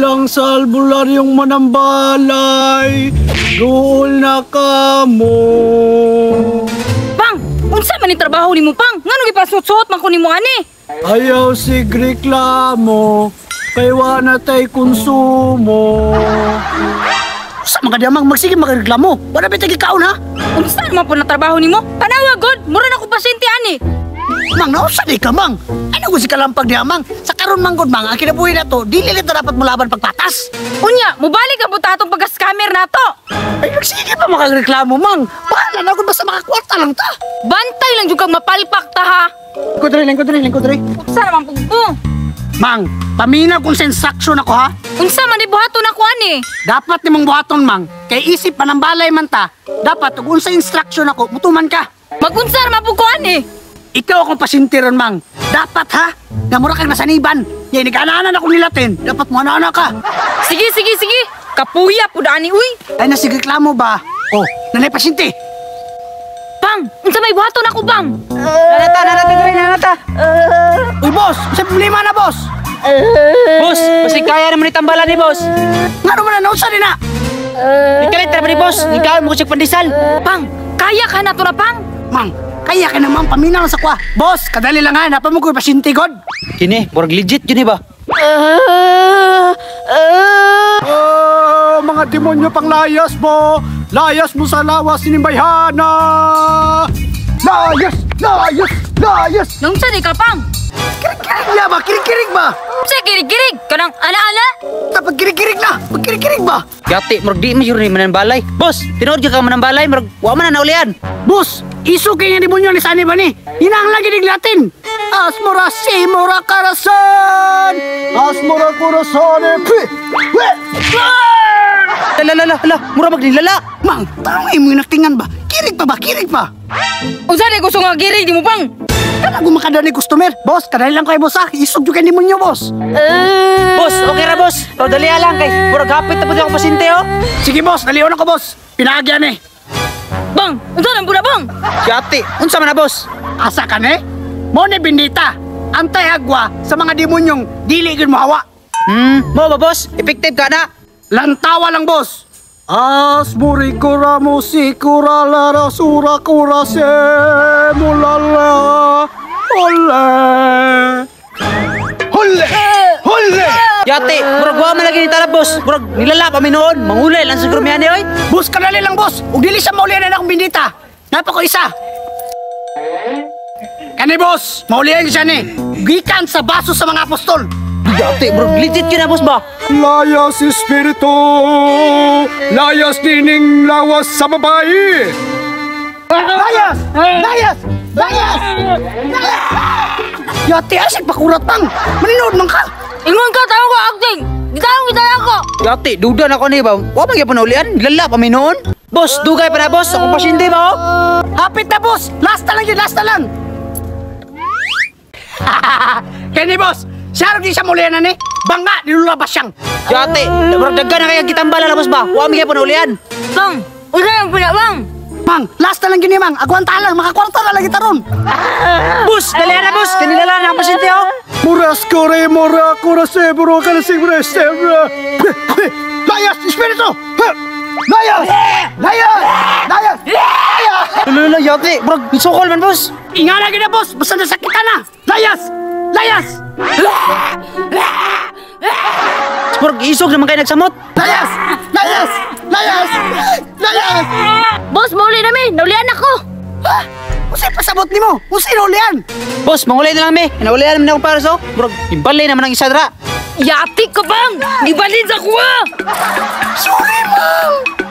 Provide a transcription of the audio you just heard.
lang sa albularyong manambalay. Duol na kamo. Pang, unsa man ni trabaho nimo, Pang? Ngano gipasuot-suot man ko nimo ani? Ayaw sig reklamo, kay wa na tay konsumo. Sa mga diamang magsige magreklamo. Wala ba tayo kaon ha? Unsa man po na trabaho nimo? Tanawa god, mura na ko pasyente ani. Mang, nausa di ka, Mang. Ano ko si kalampag diha, Mang? Sa karon man gud, Mang, ang kinabuhi na to, dili na dapat mulaban pagpatas. Unya, mubalik ang buta atong pagka-scammer nato. Ay, magsige pa makagreklamo, Mang. Bahala na gud basta makakwarta lang ta. Bantay lang jud kag mapalpak ta ha. Lingkod dre, lingkod dre, lingkod dre. Unsa naman pug ko? Mang, paminaw kung sa instruction ako ha. Unsa man ni buhaton ako ani? Dapat nimong buhaton, Mang. Kay isip panambalay man ta. Dapat ug unsa instruction ako, mutuman ka. Magunsa naman pug ko ani? Ikaw akong pasyente ron, Mang. Dapat ha, nga mura kang nasaniban. Yay, nag-anaanan ako nilatin. Dapat mo ana ka. Sige, sige, sige. Kapuya pud ani uy. Ay, nasireklamo ba? Oh, nanay pasyente. Pang, unsa may buhaton ako, Pang? Nanata, nanata, dre, nanata. Uy, boss! Sa problema na, boss! Boss, basi kaya naman ni tambalan ni boss. Nga naman na, nausa din na! Ikalit ra ba ni boss? Ikaw mo siya pandesal. Pang, kaya ka na to na, Pang. Mang, kaya ka naman paminaw sa kwa. Boss, kadali lang ha, napa mo ko pasyente, God. Kini, murag legit yun eh ba? Oh, mga demonyo pang layas mo! Layas mo sa lawas ni Bayhana! Layas! Layas! Layas! Nung sa di ka, Pang? Kirig-kirig na ba? Kirig-kirig ba? Unsa kirig-kirig? Kanang ana-ana? Dapat kirig-kirig na! Pag kirig-kirig ba? Yati, murag di man yun ni manambalay. Boss, tinuod gyud ka manambalay, murag wa man na naulian. Boss, iso kay nga demonyo ni sani ba ni? Hinang lagi niglatin! Asmura simura karasan! Asmura kurasane! Pi! We! Ala, ala, ala, mura magnilala. Mang, tarong imo yung naktingan ba? Kirig pa ba? Kirig pa! Unsa di gusto nga kirig di mo, Pang? Kana gumakada ni customer. Boss, kadali lang kay boss ha. Isog yung kay demonyo, boss. Boss, okay ra boss. Pero dali lang kay murag hapit na pud ako pasyente oh. Sige, boss, dalion ako, boss. Pinaagyan eh. Bang, unsa nang bula, Bang? Yati, unsa man na boss? Asa ka ne? Mo ni bindita. Antay agwa sa mga demonyong dili gyud mohawa. Mo ba boss? Effective ka na. Lantawa lang, boss. Asmuri kura musikura lara sura kura se mulala ole. Hule! Hule! Yati, murag wa man lagi ni talab boss. Murag nilala pa mi noon. Mangulay lang siguro mi ani oy. Boss, kadali lang, boss. Ug dili siya maulian na akong bindita. Napa ko isa. Kani, boss, maulian siya ni. Gikan sa baso sa mga apostol. Yati, murag legit yun na boss ba? Layas espiritu! Layas dining lawas sa babae! Layas! Layas! Layas! Layas! Yati, asig pakurat pang. Maninood man ka. Ingon ka tao ko acting. Gitawon kita ako. Yati, duda na ko ni ba? Wa man gyapon naulian. Nilala pa mi noon. Boss, dugay pa na boss. Ako pasyente ba oh? Hapit na, boss. Last na lang yun, last na lang. Kani, boss, siya rin siya muli na ni. Bangga, nilulabas siyang. Yati, murag daghan na kay gitambala na boss ba? Wa man gyapon naulian. Bang, unsa nang bula, Bang? Mang, last na lang yun ni Mang. Agwanta lang, makakwarta na lang kita ron. Boss, dali na boss. Kanilala na ang pasyente oh. Muras kore mora kura se bro kala se bro se bro. Layas espiritu! Layas! Layas! Layas! Layas! Lala, yati, murag sukol man boss. Ingala gid na, boss. Basta nasakitan na. Layas! Layas! Murag isog naman kay nagsamot. Layas! Layas! Layas! Layas! Boss, mauli na mi. Naulian ako. Ha? Unsay pasabot nimo? Unsay naulian? Boss, mangulay na lang mi. Naulian naman akong pares oh. Murag ibalay naman ang isa dra. Yati ka, Bang. Gibalin sa kuha. Sorry, ma'am!